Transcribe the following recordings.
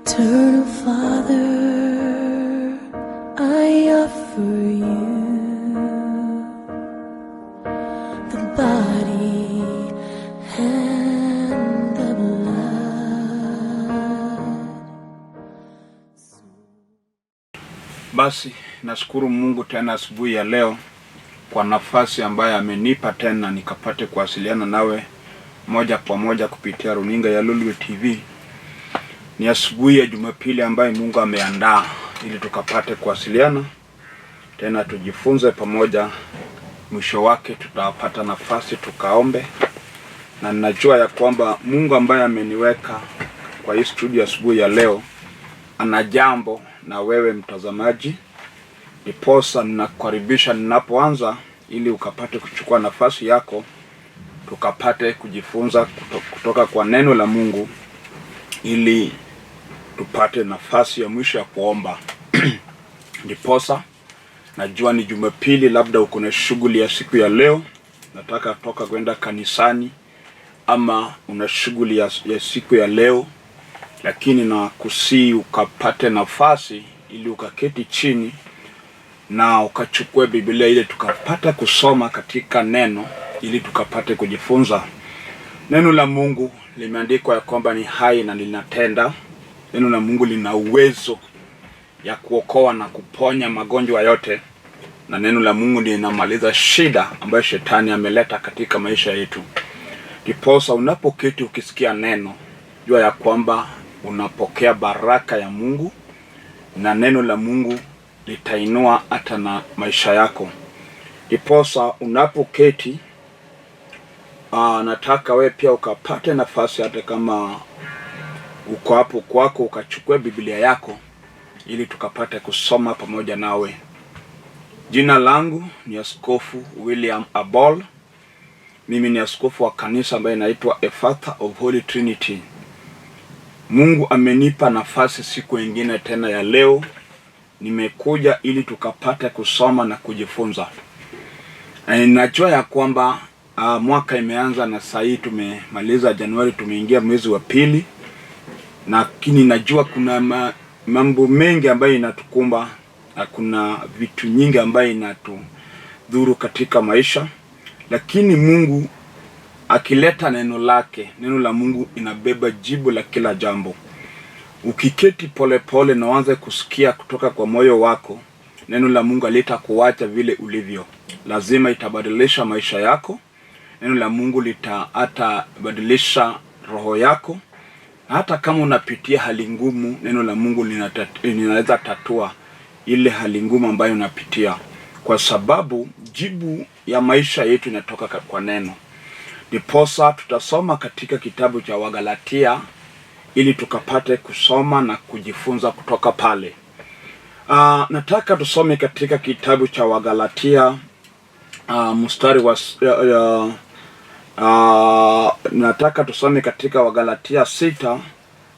Eternal Father, I offer you the body and the blood. Basi nashukuru Mungu tena asubuhi ya leo kwa nafasi ambayo amenipa tena nikapate kuwasiliana nawe moja kwa moja kupitia runinga ya Lolwe TV. Ni asubuhi ya Jumapili ambayo Mungu ameandaa ili tukapate kuwasiliana tena tujifunze pamoja. Mwisho wake tutapata nafasi tukaombe, na ninajua ya kwamba Mungu ambaye ameniweka kwa hii studio asubuhi ya leo ana jambo na wewe mtazamaji, ndiposa ninakukaribisha ninapoanza, ili ukapate kuchukua nafasi yako, tukapate kujifunza kutoka kwa neno la Mungu, ili tupate nafasi ya mwisho ya kuomba. Ndiposa najua ni Jumapili, labda uko na shughuli ya siku ya leo, nataka toka kwenda kanisani ama una shughuli ya siku ya leo, lakini nakusii ukapate nafasi ili ukaketi chini na ukachukue Biblia ile tukapata kusoma katika neno ili tukapate kujifunza. Neno la Mungu limeandikwa ya kwamba ni hai na linatenda. Neno la Mungu lina uwezo ya kuokoa na kuponya magonjwa yote, na neno la Mungu linamaliza shida ambayo shetani ameleta katika maisha yetu. Ndiposa unapoketi ukisikia neno, jua ya kwamba unapokea baraka ya Mungu na neno la Mungu litainua hata na maisha yako. Ndiposa unapoketi, nataka we pia ukapate nafasi, hata kama uko hapo kwako, ukachukue Biblia yako ili tukapate kusoma pamoja nawe. Jina langu ni Askofu William Abol. Mimi ni askofu wa kanisa ambaye inaitwa Efatha of Holy Trinity. Mungu amenipa nafasi siku ingine tena ya leo, nimekuja ili tukapate kusoma na kujifunza. Najua ya kwamba mwaka imeanza na saa hii tumemaliza Januari, tumeingia mwezi wa pili, lakini najua kuna mambo mengi ambayo inatukumba na kuna vitu nyingi ambayo inatudhuru katika maisha, lakini Mungu akileta neno lake, neno la Mungu inabeba jibu la kila jambo. Ukiketi polepole na uanze kusikia kutoka kwa moyo wako, neno la Mungu halitakuacha vile ulivyo, lazima itabadilisha maisha yako. Neno la Mungu lita hata badilisha roho yako. Hata kama unapitia hali ngumu, neno la Mungu linaweza tatua ile hali ngumu ambayo unapitia, kwa sababu jibu ya maisha yetu inatoka kwa neno. Ndiposa tutasoma katika kitabu cha Wagalatia ili tukapate kusoma na kujifunza kutoka pale. Nataka tusome katika kitabu cha Wagalatia mstari wa nataka tusome katika Wagalatia 6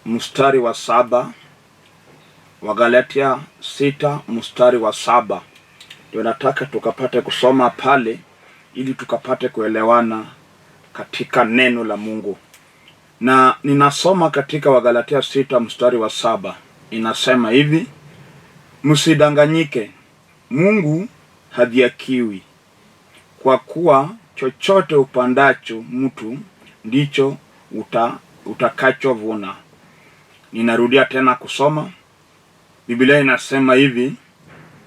mstari wa 7. Wagalatia 6 mstari wa 7 ndio nataka tukapate kusoma pale ili tukapate kuelewana katika neno la Mungu. Na ninasoma katika Wagalatia 6 mstari wa 7, inasema hivi: msidanganyike, Mungu hadhihakiwi, kwa kuwa chochote upandacho mtu ndicho utakachovuna. Ninarudia tena kusoma. Biblia inasema hivi: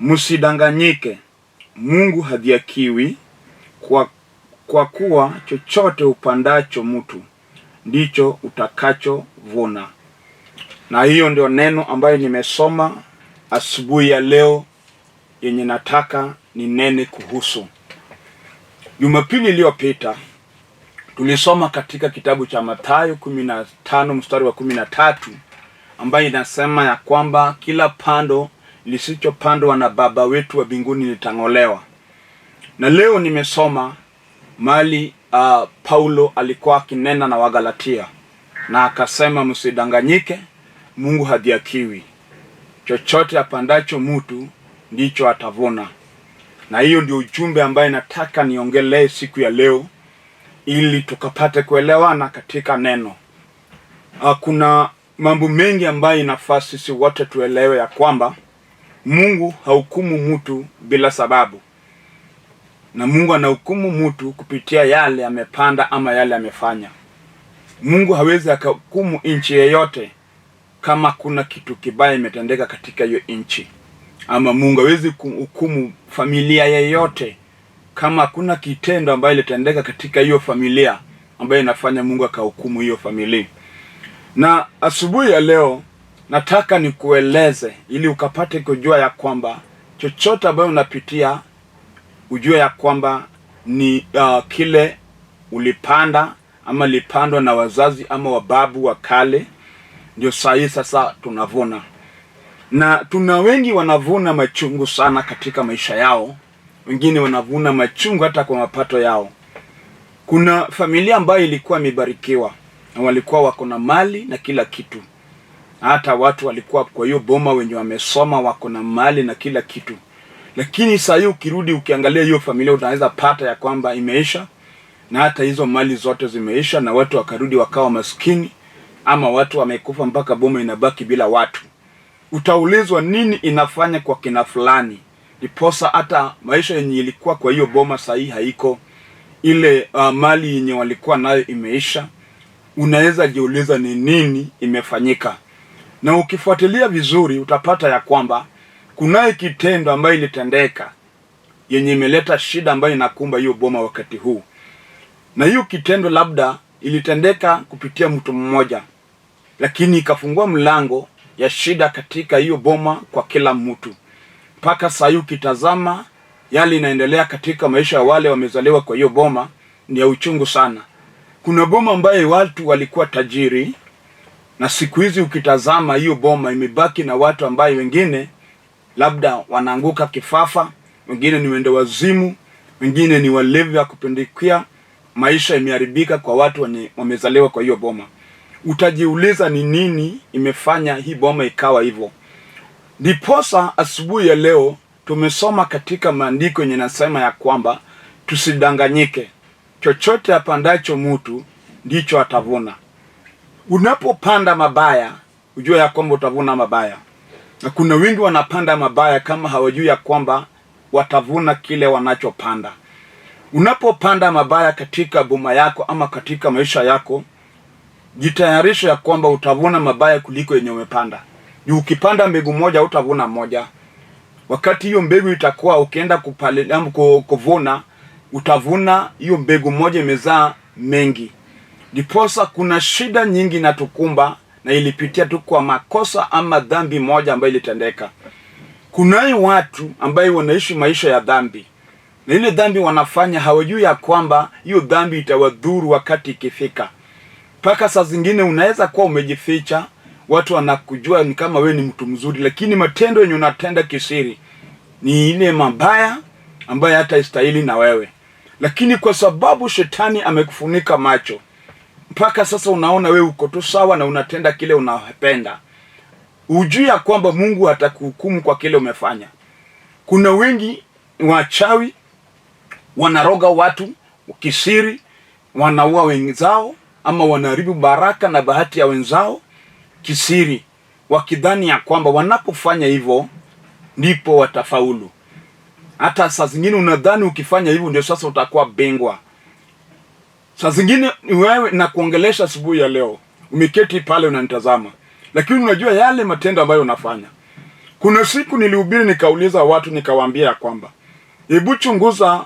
msidanganyike, Mungu hadhihakiwi, kwa kuwa chochote upandacho mtu ndicho utakachovuna. Na hiyo ndio neno ambayo nimesoma asubuhi ya leo yenye nataka ninene kuhusu. Jumapili iliyopita tulisoma katika kitabu cha Mathayo 15 mstari wa 13 ambayo inasema ya kwamba kila pando lisichopandwa na Baba wetu wa mbinguni litang'olewa. Na leo nimesoma mali Paulo alikuwa akinena na Wagalatia na akasema, msidanganyike, Mungu hadhihakiwi, chochote apandacho mtu ndicho atavuna. Na hiyo ndio ujumbe ambaye nataka niongelee siku ya leo ili tukapate kuelewana katika neno. Kuna mambo mengi ambayo inafaa sisi wote tuelewe ya kwamba Mungu hahukumu mtu bila sababu, na Mungu anahukumu mtu kupitia yale amepanda ama yale amefanya. Mungu hawezi akahukumu nchi yeyote kama kuna kitu kibaya imetendeka katika hiyo nchi, ama Mungu hawezi kuhukumu familia yeyote kama kuna kitendo ambayo ilitendeka katika hiyo familia ambayo inafanya Mungu akahukumu hiyo familia. Na asubuhi ya leo nataka nikueleze ili ukapate kujua ya kwamba chochote ambayo unapitia ujue ya kwamba ni kile ulipanda ama lipandwa na wazazi ama wababu wa kale, ndio saa hii sasa tunavuna. Na tuna wengi wanavuna machungu sana katika maisha yao, wengine wanavuna machungu hata kwa mapato yao. Kuna familia ambayo ilikuwa imebarikiwa na walikuwa wako na mali na kila kitu, hata watu walikuwa kwa hiyo boma wenye wamesoma wako na mali na kila kitu, lakini saa hii ukirudi ukiangalia hiyo familia utaweza pata ya kwamba imeisha, na hata hizo mali zote zimeisha, na watu wakarudi wakawa maskini, ama watu wamekufa mpaka boma inabaki bila watu. Utaulizwa nini inafanya kwa kina fulani, ndiposa hata maisha yenye ilikuwa kwa hiyo boma saa hii haiko ile, mali yenye walikuwa nayo imeisha. Unaweza jiuliza ni nini imefanyika, na ukifuatilia vizuri utapata ya kwamba kunaye kitendo ambayo ilitendeka yenye imeleta shida ambayo inakumba hiyo boma wakati huu, na hiyo kitendo labda ilitendeka kupitia mtu mmoja, lakini ikafungua mlango ya shida katika hiyo boma kwa kila mtu. Mpaka saa hii ukitazama yale inaendelea katika maisha ya wale wamezaliwa kwa hiyo boma ni ya uchungu sana. Kuna boma ambayo watu walikuwa tajiri, na siku hizi ukitazama hiyo boma imebaki na watu ambaye wengine labda wanaanguka kifafa, wengine ni wende wazimu, wengine ni walevi wa kupindukia. Maisha imeharibika kwa watu wenye wamezaliwa kwa hiyo boma. Utajiuliza ni nini imefanya hii boma ikawa hivyo. Ndiposa asubuhi ya leo tumesoma katika maandiko yenye nasema ya kwamba tusidanganyike, chochote apandacho mtu ndicho atavuna. Unapopanda mabaya, ujue ya kwamba utavuna mabaya, na kuna wengi wanapanda mabaya kama hawajui ya kwamba watavuna kile wanachopanda. Unapopanda mabaya katika boma yako ama katika maisha yako, jitayarishe ya kwamba utavuna mabaya kuliko yenye umepanda. Juu ukipanda mbegu moja utavuna moja. Wakati hiyo mbegu itakuwa ukienda kupalilia kuvuna, utavuna hiyo mbegu moja imezaa mengi. Ndiposa kuna shida nyingi inatukumba na ilipitia tu kwa makosa ama dhambi moja ambayo ilitendeka. Kunayo watu ambayo wanaishi maisha ya dhambi, na ile dhambi wanafanya hawajui ya kwamba hiyo dhambi itawadhuru wakati ikifika. Mpaka saa zingine unaweza kuwa umejificha, watu wanakujua ni kama wewe ni mtu mzuri, lakini matendo yenye unatenda kisiri ni ile mabaya ambayo hata istahili na wewe, lakini kwa sababu shetani amekufunika macho, mpaka sasa unaona wewe uko tu sawa na unatenda kile unapenda. Hujui ya kwamba Mungu atakuhukumu kwa kile umefanya. Kuna wengi wachawi wanaroga watu kisiri, wanaua wenzao ama wanaharibu baraka na bahati ya wenzao kisiri, wakidhani ya kwamba wanapofanya hivyo ndipo watafaulu. Hata saa zingine unadhani ukifanya hivyo ndio sasa utakuwa bingwa. Saa zingine wewe na kuongelesha asubuhi ya leo, umeketi pale unanitazama, lakini unajua yale matendo ambayo unafanya. Kuna siku nilihubiri nikauliza watu nikawaambia ya kwamba hebu chunguza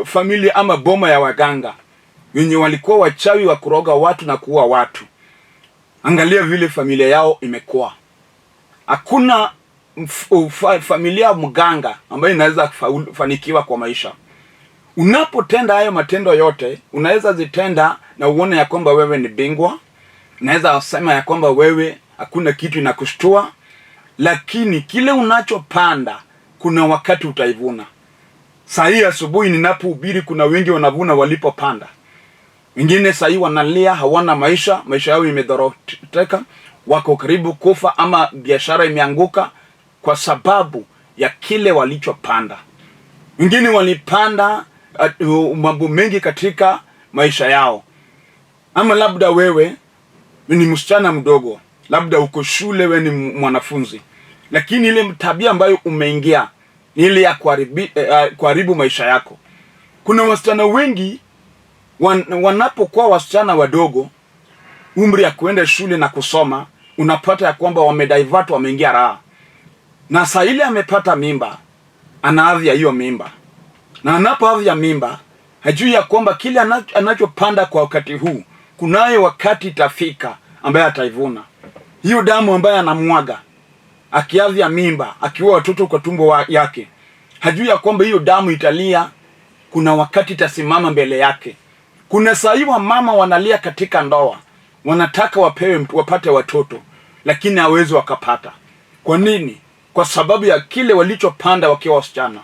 familia ama boma ya waganga wenye walikuwa wachawi wa kuroga watu na kuua watu. Angalia vile familia yao imekuwa. Hakuna familia mganga ambayo inaweza kufanikiwa kwa maisha. Unapotenda hayo matendo yote, unaweza zitenda na uone ya kwamba wewe ni bingwa, unaweza sema ya kwamba wewe hakuna kitu inakushtua, lakini kile unachopanda kuna wakati utaivuna. Saa hii asubuhi ninapohubiri, kuna wengi wanavuna walipopanda. Wengine saa hii wanalia, hawana maisha, maisha yao imedhoroteka, wako karibu kufa ama biashara imeanguka kwa sababu ya kile walichopanda. Wengine walipanda mambo mengi katika maisha yao. Ama labda wewe ni msichana mdogo, Labda uko shule, we ni mwanafunzi, lakini ile tabia ambayo umeingia ni ile ya kuharibu maisha yako. Kuna wasichana wengi wanapokuwa wasichana wadogo, umri ya kuenda shule na kusoma, unapata ya kwamba wamedivert, wameingia raha, na saa ile amepata mimba, anaadhi ya hiyo mimba, na anapoadhi ya mimba hajui ya kwamba kile anachopanda kwa wakati huu, kunayo wakati itafika ambaye ataivuna hiyo damu ambayo anamwaga akiadhi mimba, akiua watoto kwa tumbo yake, hajui ya kwamba hiyo damu italia, kuna wakati itasimama mbele yake. Kuna saa hii wamama wanalia katika ndoa, wanataka wapate watoto, lakini hawezi wakapata. Kwa nini? Kwa sababu ya kile walichopanda wakiwa wasichana.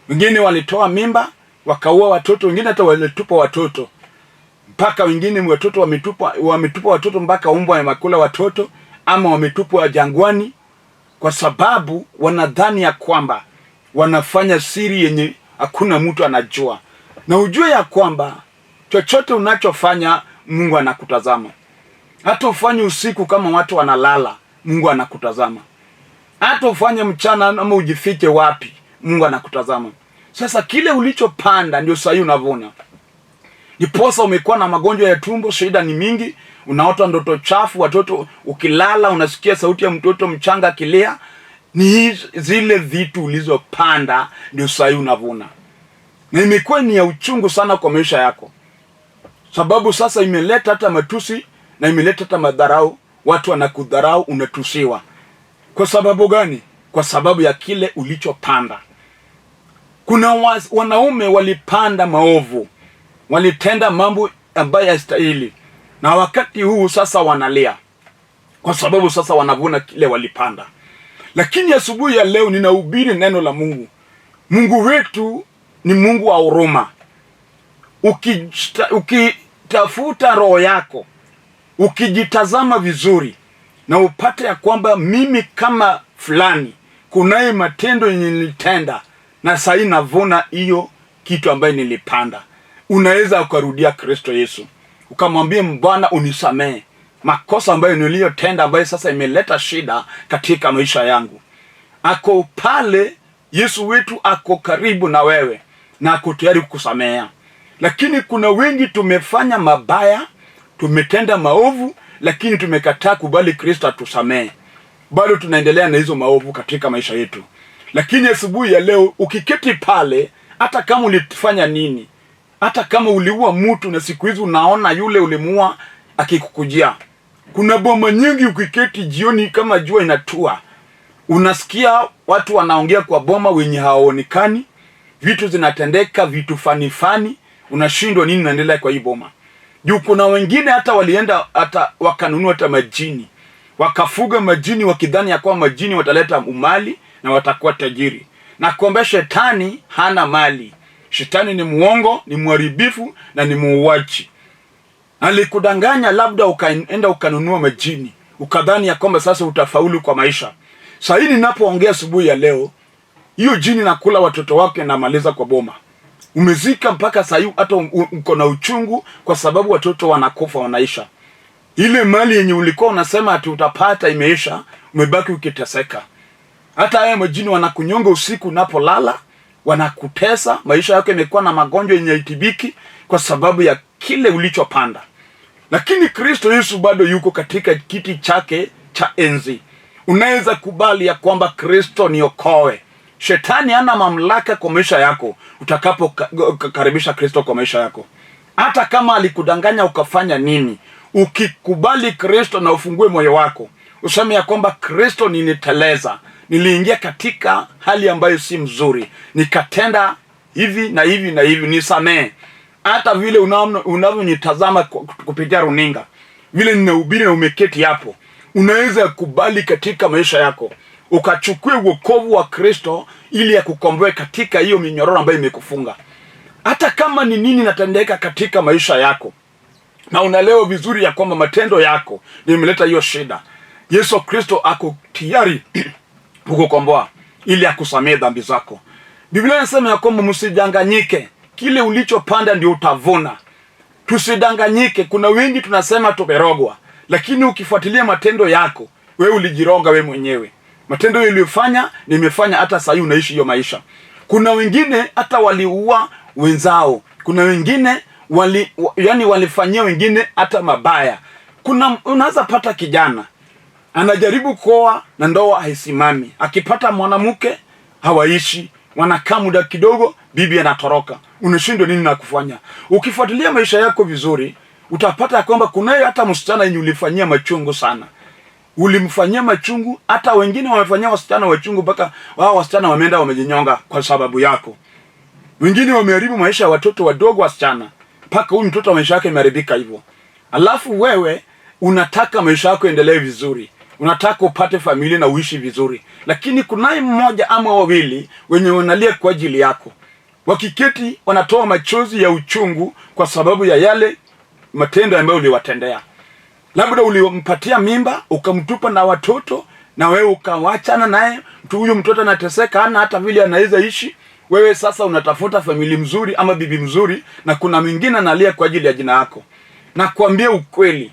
Wengine walitoa mimba wakaua watoto, wengine hata walitupa watoto, mpaka wengine watoto wametupa watoto mpaka umbwa wamekula watoto, ama wametupwa jangwani, kwa sababu wanadhani ya kwamba wanafanya siri yenye hakuna mtu anajua. Na ujue ya kwamba chochote unachofanya Mungu anakutazama. Hata ufanye usiku kama watu wanalala, Mungu anakutazama. Hata ufanye mchana ama ujifiche wapi, Mungu anakutazama. Sasa kile ulichopanda ndio sahii unavuna. Ndiposa umekuwa na magonjwa ya tumbo, shida ni mingi, unaota ndoto chafu, watoto ukilala unasikia sauti ya mtoto mchanga akilia. Ni zile vitu ulizopanda ndio sahii unavuna, na imekuwa ni ya uchungu sana kwa maisha yako, sababu sasa imeleta hata matusi na imeleta hata madharau. Watu wanakudharau, unatusiwa. Kwa sababu gani? Kwa sababu ya kile ulichopanda. Kuna wanaume walipanda maovu, walitenda mambo ambayo hayastahili, na wakati huu sasa wanalia kwa sababu sasa wanavuna kile walipanda. Lakini asubuhi ya leo ninahubiri neno la Mungu. Mungu wetu ni Mungu wa huruma. Ukitafuta roho yako, ukijitazama vizuri na upate ya kwamba mimi kama fulani kunaye matendo yenye nilitenda na sahii navuna hiyo kitu ambayo nilipanda, unaweza ukarudia Kristo Yesu ukamwambia, Bwana unisamehe makosa ambayo niliyotenda, ambayo sasa imeleta shida katika maisha yangu. Ako pale Yesu wetu, ako karibu na wewe na ako tayari kukusamehea. Lakini kuna wengi tumefanya mabaya, tumetenda maovu, lakini tumekataa kubali Kristo atusamehe. Bado tunaendelea na hizo maovu katika maisha yetu. Lakini asubuhi ya leo ukiketi pale, hata kama ulifanya nini, hata kama uliua mtu na siku hizi unaona yule ulimuua akikukujia. Kuna boma nyingi ukiketi jioni kama jua inatua, unasikia watu wanaongea kwa boma wenye hawaonekani, vitu zinatendeka, vitu fani fani, unashindwa nini naendelea kwa hii boma. Juu kuna wengine hata walienda hata wakanunua hata majini, wakafuga majini wakidhani ya kwamba majini wataleta umali na watakuwa tajiri. Na kuambia shetani hana mali. Shetani ni muongo, ni mharibifu na ni muuaji. Alikudanganya, labda ukaenda ukanunua majini, ukadhani ya kwamba sasa utafaulu kwa maisha. Sasa hii ninapoongea asubuhi ya leo, hiyo jini nakula watoto wake na maliza kwa boma. Umezika mpaka sasa hivi hata uko na uchungu kwa sababu watoto wanakufa wanaisha. Ile mali yenye ulikuwa unasema ati utapata imeisha, umebaki ukiteseka. Hata haya majini wanakunyonga usiku unapolala, wanakutesa, maisha yako imekuwa na magonjwa yenye haitibiki kwa sababu ya kile ulichopanda. Lakini Kristo Yesu bado yuko katika kiti chake cha enzi. Unaweza kubali ya kwamba Kristo niokoe. Shetani hana mamlaka kwa maisha yako utakapokaribisha Kristo kwa maisha yako. Hata kama alikudanganya ukafanya nini, ukikubali Kristo na ufungue moyo wako, useme ya kwamba Kristo niliteleza, niliingia katika hali ambayo si mzuri, nikatenda hivi na hivi na hivi, nisamee. Hata vile unavyonitazama kupitia runinga, vile ninahubiri na umeketi hapo, unaweza kubali katika maisha yako ukachukue wokovu wa Kristo ili akukomboe katika hiyo minyororo ambayo imekufunga. Hata kama ni nini natendeka katika maisha yako, na unaelewa vizuri ya kwamba matendo yako ndio imeleta hiyo shida, Yesu Kristo ako tayari kukukomboa ili akusamee dhambi zako. Biblia inasema ya kwamba msidanganyike, kile ulichopanda ndio utavuna. Tusidanganyike. Kuna wengi tunasema tumerogwa. Lakini ukifuatilia matendo yako, wewe ulijiroga we mwenyewe. Matendo uliyofanya nimefanya, hata sahii unaishi hiyo maisha. Kuna wengine hata waliua wenzao, kuna wengine yani walifanyia wengine hata mabaya. Kuna unaweza pata kijana anajaribu kuoa na ndoa haisimami, akipata mwanamke hawaishi, wanakaa muda kidogo, bibi anatoroka. Unashindwa nini na kufanya? Ukifuatilia maisha yako vizuri, utapata kwamba kunaye hata msichana yenye ulifanyia machungu sana, ulimfanyia machungu. Hata wengine wamefanyia wasichana wachungu mpaka wao wasichana wameenda wamejinyonga kwa sababu yako. Wengine wameharibu maisha ya watoto wadogo wasichana, mpaka huyu mtoto maisha yake imeharibika hivyo. Alafu wewe unataka maisha yako endelee vizuri, unataka upate familia na uishi vizuri, lakini kunaye mmoja ama wawili wenye wanalia kwa ajili yako, wakiketi wanatoa machozi ya uchungu kwa sababu ya yale matendo ambayo uliwatendea. Labda ulimpatia mimba ukamtupa na watoto, na wewe ukawachana naye, mtu huyu mtoto anateseka, hana hata vile anaweza ishi. Wewe sasa unatafuta familia mzuri ama bibi mzuri, na kuna mwingine analia kwa ajili ya jina yako. Nakwambia ukweli,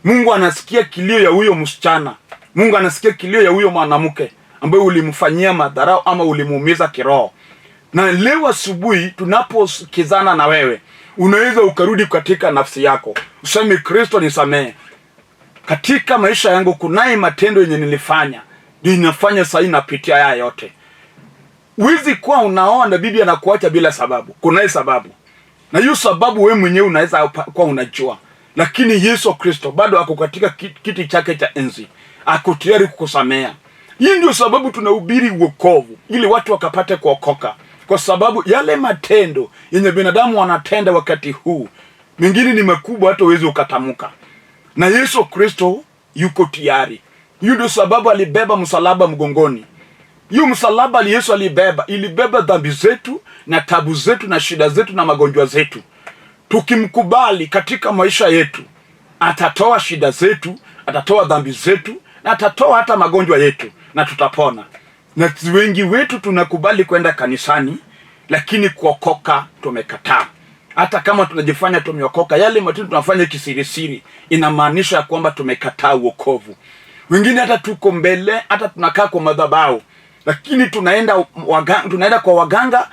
Mungu anasikia kilio ya huyo msichana, Mungu anasikia kilio ya huyo mwanamke ambaye ulimfanyia madharau ama ulimuumiza kiroho. Na leo asubuhi tunaposikizana na wewe, unaweza ukarudi katika nafsi yako useme, Kristo nisamehe, katika maisha yangu kunaye matendo yenye nilifanya ndio inafanya sahii napitia haya yote. Huwezi kuwa unaoa na bibi anakuacha bila sababu. Kunaye sababu, na hiyo sababu wewe mwenyewe unaweza kuwa unajua, lakini Yesu Kristo bado ako katika kiti chake cha enzi, ako tayari kukusamea. Hii ndio sababu tunahubiri wokovu, ili watu wakapate kuokoka, kwa sababu yale matendo yenye binadamu wanatenda wakati huu mengine ni makubwa, hata huwezi ukatamka, na Yesu Kristo yuko tayari. Hiyo ndio sababu alibeba msalaba mgongoni. Hiyo msalaba Yesu alibeba, ilibeba dhambi zetu na tabu zetu na shida zetu na magonjwa zetu. Tukimkubali katika maisha yetu, atatoa shida zetu, atatoa dhambi zetu na atatoa hata magonjwa yetu na tutapona. Na wengi wetu tunakubali kwenda kanisani, lakini kuokoka tumekataa. Hata kama tunajifanya tumeokoka, yale matendo tunafanya kisirisiri inamaanisha kwamba tumekataa uokovu. Wengine hata tuko mbele, hata tunakaa kwa madhabahu, lakini tunaenda kwa waganga,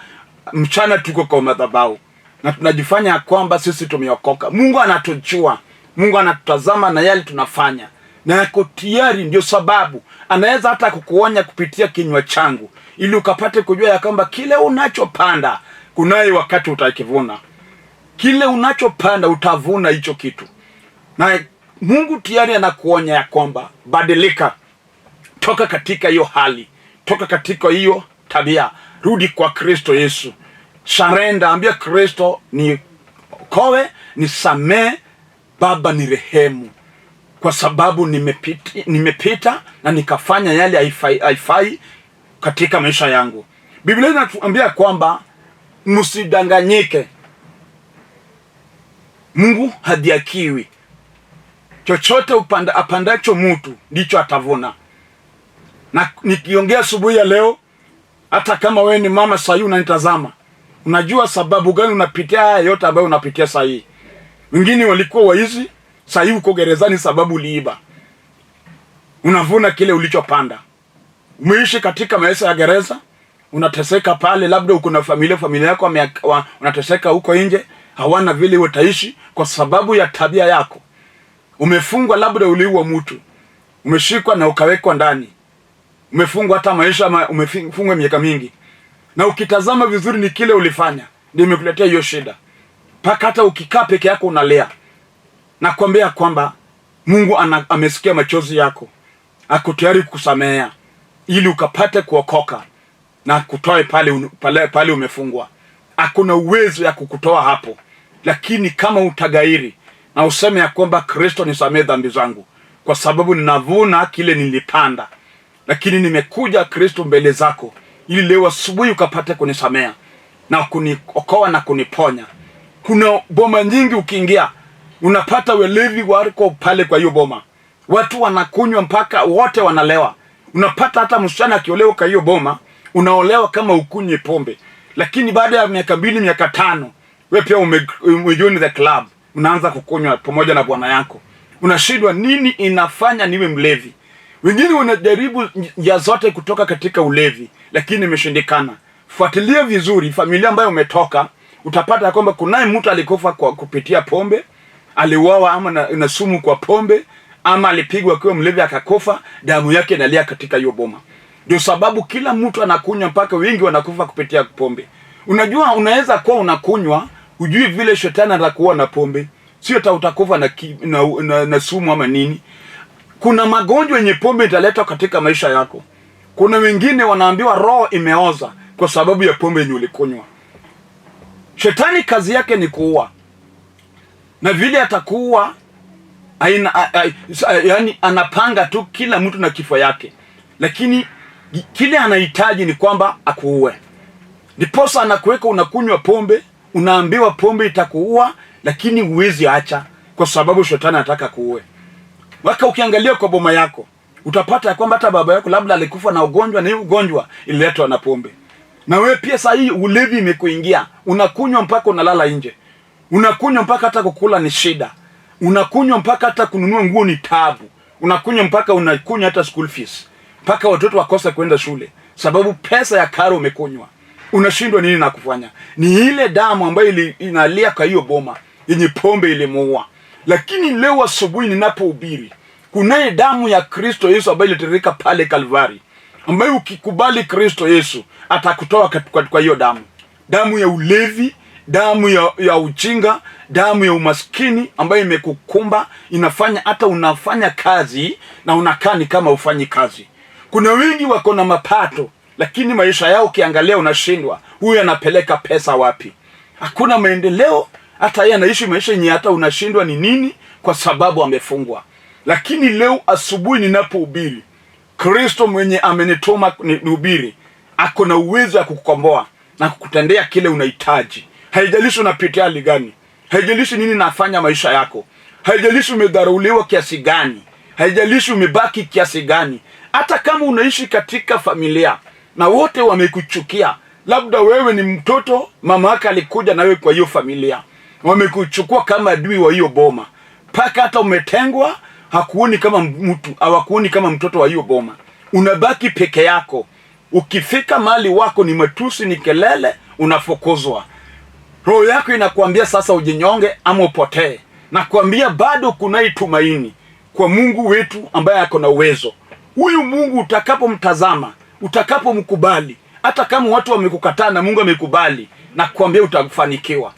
mchana tuko kwa madhabahu na tunajifanya kwamba sisi tumeokoka. Mungu anatujua, Mungu anatutazama na yale tunafanya, na yako tayari. Ndio sababu anaweza hata kukuonya kupitia kinywa changu, ili ukapate kujua ya kwamba kile unachopanda kunaye wakati utakivuna. Kile unachopanda utavuna hicho kitu, na Mungu tayari anakuonya ya kwamba badilika, toka katika hiyo hali, toka katika hiyo tabia, rudi kwa Kristo Yesu. Sarenda, ambia Kristo ni kowe, nisamee Baba, ni rehemu, kwa sababu nimepita na nikafanya yale haifai katika maisha yangu. Biblia inatuambia kwamba msidanganyike, Mungu hadhihakiwi. Chochote apandacho mtu ndicho atavuna. Na nikiongea asubuhi ya leo, hata kama wewe ni mama sahii unanitazama, unajua sababu gani unapitia haya yote ambayo unapitia sahii. Wengine walikuwa waizi, sahii uko gerezani sababu uliiba. Unavuna kile ulichopanda. Umeishi katika maisha ya gereza, unateseka pale, labda uko na familia, familia yako unateseka huko nje, hawana vile utaishi kwa sababu ya tabia yako. Umefungwa, labda uliua mtu, umeshikwa na ukawekwa ndani, umefungwa hata maisha, umefungwa miaka mingi, na ukitazama vizuri ni kile ulifanya ndio imekuletea hiyo shida, mpaka hata ukikaa peke yako unalia. Nakwambia kwamba Mungu amesikia machozi yako, ako tayari kukusamehea ili ukapate kuokoka na kutoe pale umefungwa. Hakuna uwezo ya kukutoa hapo, lakini kama utagairi na useme ya kwamba Kristo nisamee dhambi zangu, kwa sababu ninavuna kile nilipanda, lakini nimekuja Kristo mbele zako ili leo asubuhi ukapate kunisamea na kuniokoa na kuniponya. Kuna boma nyingi ukiingia unapata walevi wako pale kwa hiyo boma, watu wanakunywa mpaka wote wanalewa. Unapata hata msichana akiolewa kwa hiyo boma, unaolewa kama ukunywe pombe, lakini baada ya miaka 2 miaka 5 wewe pia umejoin the club, unaanza kukunywa pamoja na bwana yako. Unashindwa nini inafanya niwe mlevi. Wengine wanajaribu njia zote kutoka katika ulevi, lakini imeshindikana. Fuatilia vizuri familia ambayo umetoka, utapata kwamba kunaye mtu alikufa kwa kupitia pombe, aliuawa ama na sumu kwa pombe, ama alipigwa akiwa mlevi akakufa, damu yake inalia katika hiyo boma. Ndio sababu kila mtu anakunywa, mpaka wengi wanakufa kupitia pombe. Unajua, unaweza kuwa unakunywa, hujui vile shetani atakuwa na pombe, sio ta utakufa na sumu ama nini. Kuna magonjwa yenye pombe italeta katika maisha yako. Kuna wengine wanaambiwa roho imeoza kwa sababu ya pombe yenye ulikunywa. Shetani kazi yake ni kuua, na vile atakuua yaani anapanga tu kila mtu na kifo yake, lakini kile anahitaji ni kwamba akuue. Ndiposa anakuweka unakunywa pombe, unaambiwa pombe itakuua, lakini huwezi acha kwa sababu shetani anataka kuue. Waka ukiangalia kwa boma yako utapata ya kwamba hata baba yako labda alikufa na ugonjwa, na hiyo ugonjwa ililetwa na pombe. Na wewe pia saa hii ulevi imekuingia, unakunywa mpaka unalala nje, unakunywa mpaka hata kukula ni shida, unakunywa mpaka hata kununua nguo ni tabu, unakunywa mpaka unakunywa hata school fees, mpaka watoto wakose kwenda shule sababu pesa ya karo umekunywa. Unashindwa nini na kufanya? Ni ile damu ambayo inalia kwa hiyo boma yenye pombe ilimuua. Lakini leo asubuhi ninapohubiri, kunaye damu ya Kristo Yesu ambayo ilitiririka pale Kalvari, ambayo ukikubali Kristo Yesu atakutoa kwa hiyo damu. Damu ya ulevi, damu ya ujinga, damu ya umaskini ambayo imekukumba, inafanya hata unafanya kazi na unakaa ni kama hufanyi kazi. Kuna wengi wako na mapato, lakini maisha yao ukiangalia unashindwa, huyu anapeleka pesa wapi? Hakuna maendeleo, hata yeye anaishi maisha yenye hata unashindwa ni nini, kwa sababu amefungwa. Lakini leo asubuhi ninapohubiri, Kristo mwenye amenituma nihubiri ako na uwezo wa kukukomboa na kukutendea kile unahitaji. Haijalishi unapitia hali gani, haijalishi nini nafanya maisha yako, haijalishi umedharauliwa kiasi gani, haijalishi umebaki kiasi gani, hata kama unaishi katika familia na wote wamekuchukia, labda wewe ni mtoto, mama yako alikuja na wewe kwa hiyo familia, wamekuchukua kama adui wa hiyo boma, mpaka hata umetengwa, hakuoni kama mtu, hawakuoni kama mtoto wa hiyo boma, unabaki peke yako. Ukifika mahali wako ni matusi, ni kelele, unafukuzwa. Roho yako inakuambia sasa ujinyonge ama upotee. Nakuambia bado kunai tumaini kwa Mungu wetu ambaye ako na uwezo. Huyu Mungu utakapomtazama, utakapomkubali, hata kama watu wamekukataa na Mungu amekubali, nakuambia utafanikiwa.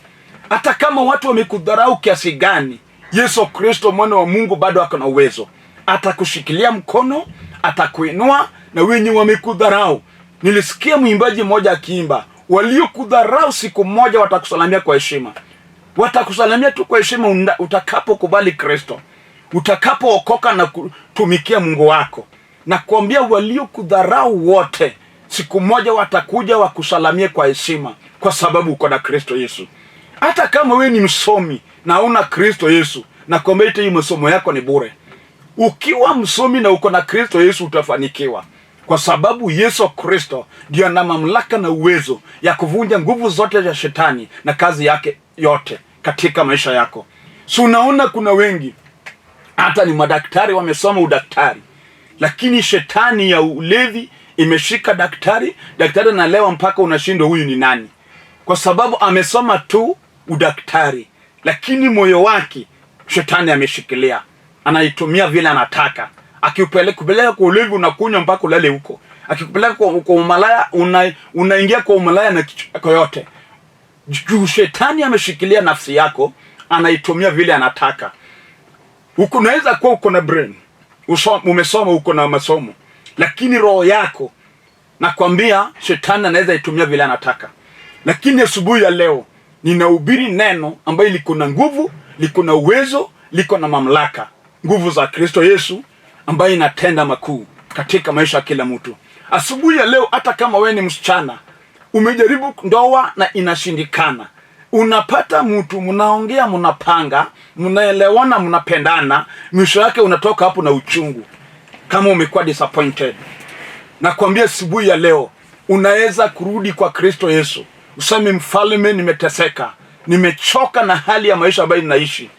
Hata kama watu wamekudharau kiasi gani, Yesu Kristo mwana wa Mungu bado ako na uwezo. Atakushikilia mkono, atakuinua na wenye wamekudharau. Nilisikia mwimbaji mmoja akiimba, waliokudharau siku moja watakusalamia kwa heshima. Watakusalamia tu kwa heshima utakapokubali Kristo, utakapookoka na kutumikia Mungu wako. Na kuambia waliokudharau wote siku moja watakuja wakusalamie kwa heshima, kwa sababu uko na Kristo Yesu. Hata kama wewe ni msomi na una Kristo Yesu, na kuambia hii masomo yako ni bure. Ukiwa msomi na uko na Kristo Yesu utafanikiwa, kwa sababu Yesu Kristo ndiye ana mamlaka na uwezo ya kuvunja nguvu zote za shetani na kazi yake yote katika maisha yako. So unaona kuna wengi hata ni madaktari wamesoma udaktari, lakini shetani ya ulevi imeshika daktari. Daktari analewa mpaka unashindwa huyu ni nani, kwa sababu amesoma tu udaktari, lakini moyo wake shetani ameshikilia, anaitumia vile anataka. Akikupeleka kwa ulevi unakunywa mpaka ulale huko, akikupeleka kwa umalaya unaingia kwa umalaya na kichwa yote. Juu shetani ameshikilia nafsi yako, anaitumia vile anataka. Unaweza kuwa uko na brain, umesoma, uko na masomo, lakini roho yako, nakwambia shetani anaweza itumia vile anataka. Lakini asubuhi ya leo ninahubiri neno ambayo liko na nguvu, liko na uwezo, liko na mamlaka, nguvu za Kristo Yesu ambayo inatenda makuu katika maisha ya kila mtu. Asubuhi ya leo, hata kama wewe ni msichana, umejaribu ndoa na inashindikana, unapata mtu, mnaongea, mnapanga, mnaelewana, mnapendana, mwisho yake unatoka hapo na uchungu kama umekuwa disappointed. Nakwambia asubuhi ya leo unaweza kurudi kwa Kristo Yesu, useme, mfalme, nimeteseka, nimechoka na hali ya maisha ambayo ninaishi,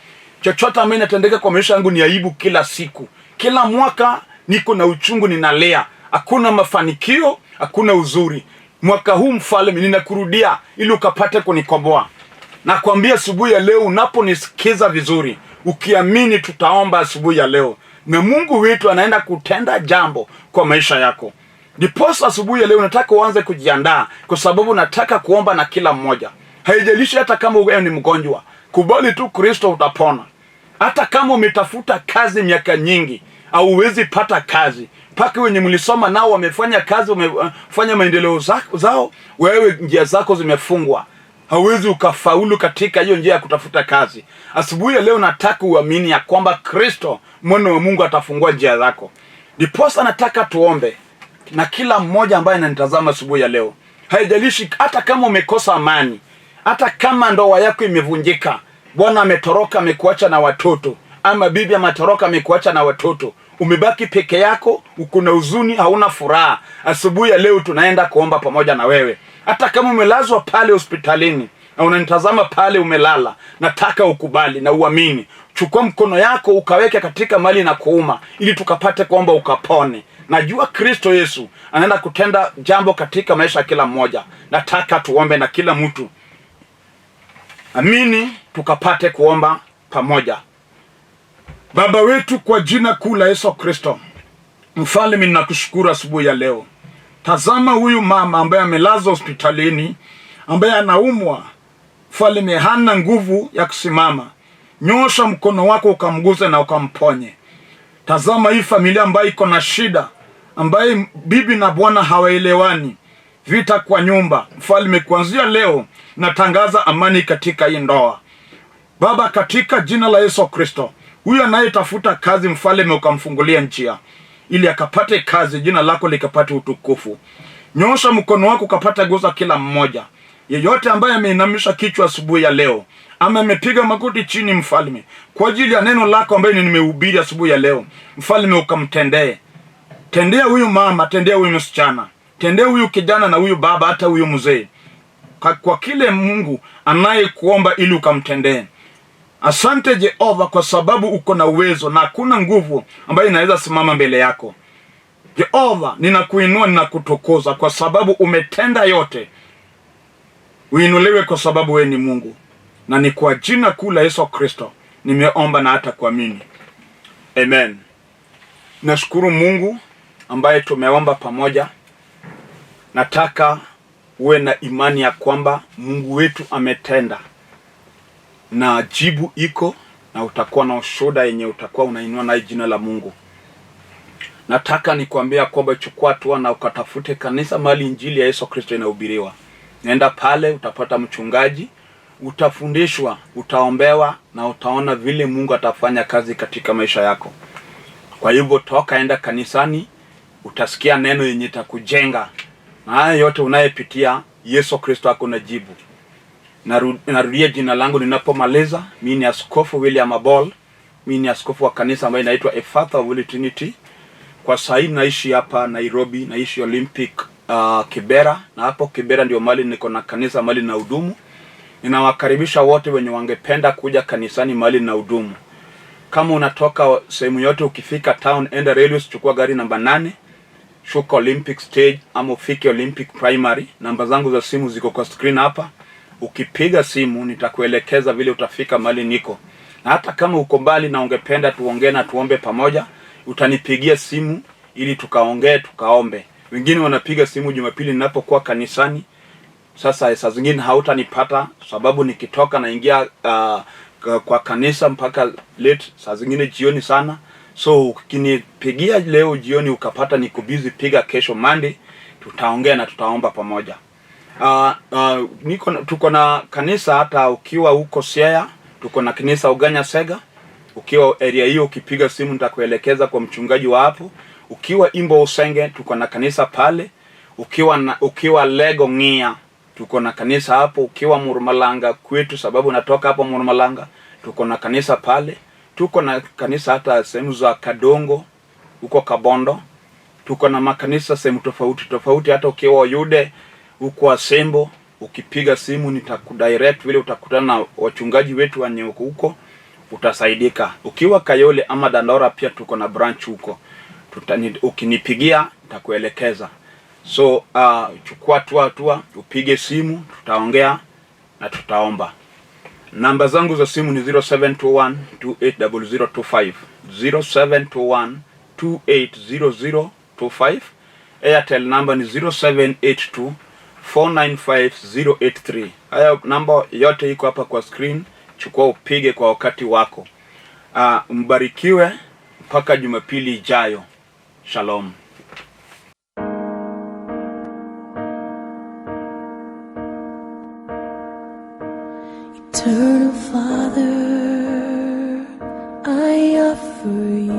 Chochote ambayo inatendeka kwa maisha yangu ni aibu kila siku. Kila mwaka niko na uchungu, ninalea. Hakuna mafanikio, hakuna uzuri. Mwaka huu mfalme, ninakurudia ili ukapate kunikomboa. Nakwambia asubuhi ya leo, unaponisikiza vizuri, ukiamini, tutaomba asubuhi ya leo na Mungu wetu anaenda kutenda jambo kwa maisha yako. Ndiposa asubuhi ya leo nataka uanze kujiandaa, kwa sababu nataka kuomba na kila mmoja. Haijalishi hata kama wewe ni mgonjwa, kubali tu Kristo, utapona. Hata kama umetafuta kazi miaka nyingi hauwezi pata kazi, mpaka wenye mlisoma nao wamefanya kazi, wamefanya maendeleo zao, wewe njia zako zimefungwa, hauwezi ukafaulu katika hiyo njia ya kutafuta kazi. Asubuhi ya leo nataka uamini ya kwamba Kristo mwana wa Mungu atafungua njia zako. Ndiposa nataka tuombe na kila mmoja ambaye ananitazama asubuhi ya leo. Haijalishi hata kama umekosa amani, hata kama ndoa yako imevunjika, bwana ametoroka amekuacha na watoto, ama bibi ametoroka amekuacha na watoto, umebaki peke yako, uko na huzuni, hauna furaha. Asubuhi ya leo tunaenda kuomba pamoja na wewe. Hata kama umelazwa pale hospitalini na unanitazama pale umelala, nataka ukubali na uamini. Chukua mkono yako ukaweke katika mali na kuuma, ili tukapate kuomba ukapone. Najua Kristo Yesu anaenda kutenda jambo katika maisha ya kila mmoja. Nataka tuombe na kila mtu amini, tukapate kuomba pamoja. Baba wetu, kwa jina kuu la Yesu Kristo, Mfalme, ninakushukuru asubuhi ya leo. Tazama huyu mama ambaye amelazwa hospitalini, ambaye anaumwa, Mfalme, hana nguvu ya kusimama. Nyosha mkono wako ukamguse na ukamponye. Tazama hii familia ambayo iko na shida, ambaye bibi na bwana hawaelewani, vita kwa nyumba. Mfalme, kuanzia leo natangaza amani katika hii ndoa. Baba, katika jina la Yesu Kristo, huyu anayetafuta kazi, mfalme, ukamfungulia njia ili akapate kazi, jina lako likapate utukufu. Nyosha mkono wako ukapata gusa kila mmoja, yeyote ambaye ameinamisha kichwa asubuhi ya leo ama amepiga magoti chini, mfalme, kwa ajili ya neno lako ambaye nimehubiri asubuhi ya leo, mfalme, ukamtendee. Tendea huyu mama, tendea huyu msichana, tendea huyu kijana na huyu baba, hata huyu mzee, kwa kile Mungu anayekuomba ili ukamtendee. Asante Jehova, kwa sababu uko na uwezo na hakuna nguvu ambayo inaweza simama mbele yako. Jehova, ninakuinua, ninakutukuza kwa sababu umetenda yote. Uinuliwe kwa sababu wewe ni Mungu, na ni kwa jina kuu la Yesu Kristo nimeomba na hata kuamini, amen. Nashukuru Mungu ambaye tumeomba pamoja. Nataka uwe na imani ya kwamba Mungu wetu ametenda na jibu iko, na utakuwa na ushuhuda yenye utakuwa unainua naye jina la Mungu. Nataka nikuambia kwamba chukua hatua na ukatafute kanisa mahali injili ya Yesu Kristo inahubiriwa. Nenda pale, utapata mchungaji, utafundishwa, utaombewa na utaona vile Mungu atafanya kazi katika maisha yako. Kwa hivyo toka, enda kanisani, utasikia neno yenye itakujenga, na haya yote unayepitia, Yesu Kristo ako na jibu. Narudia jina langu ninapomaliza. Mimi ni Askofu William Abol. Mimi ni askofu wa kanisa ambayo inaitwa Efatha Holy Trinity. Kwa sasa hivi naishi hapa Nairobi, naishi Olympic Kibera, na hapo Kibera ndio mali niko na kanisa mali na hudumu. Ninawakaribisha wote wenye wangependa kuja kanisani mali na hudumu. Kama unatoka sehemu yote, ukifika town, enda railways, chukua gari namba 8, shuka Olympic stage ama ufike Olympic Primary. Namba zangu za simu ziko kwa screen hapa. Ukipiga simu nitakuelekeza vile utafika mahali niko, na hata kama uko mbali na ungependa tuongee na tuombe pamoja, utanipigia simu ili tukaongee tukaombe. Wengine wanapiga simu Jumapili ninapokuwa kanisani. Sasa saa zingine hautanipata sababu nikitoka naingia kwa kanisa mpaka late, saa zingine jioni sana. So ukinipigia leo jioni ukapata niko busy, piga kesho Monday, tutaongea na tutaomba pamoja. Tuko na kanisa hata ukiwa huko Siaya, tuko na kanisa Uganya Sega. Ukiwa area hiyo ukipiga simu nitakuelekeza kwa mchungaji wa hapo. Ukiwa Imbo Usenge tuko na kanisa pale. Ukiwa Lego Ng'ia tuko na kanisa hapo. Ukiwa Murmalanga kwetu, sababu natoka hapo Murmalanga, tuko na kanisa pale. Tuko na kanisa hata sehemu za Kadongo huko Kabondo, tuko na makanisa sehemu tofauti tofauti. Hata ukiwa Oyude huko Asembo, ukipiga simu nitakudirect vile utakutana na wachungaji wetu wenye huko huko. Utasaidika. Ukiwa Kayole ama Dandora pia tuko na branch huko. Ukinipigia nitakuelekeza. So chukua tu hatua, upige simu, tutaongea na tutaomba. Namba zangu za simu ni 0721 280025, 0721 280025. Airtel namba ni 0782 495083. Haya namba yote iko hapa kwa screen, chukua upige kwa wakati wako. Mbarikiwe mpaka Jumapili ijayo. Shalom. Eternal Father, I offer you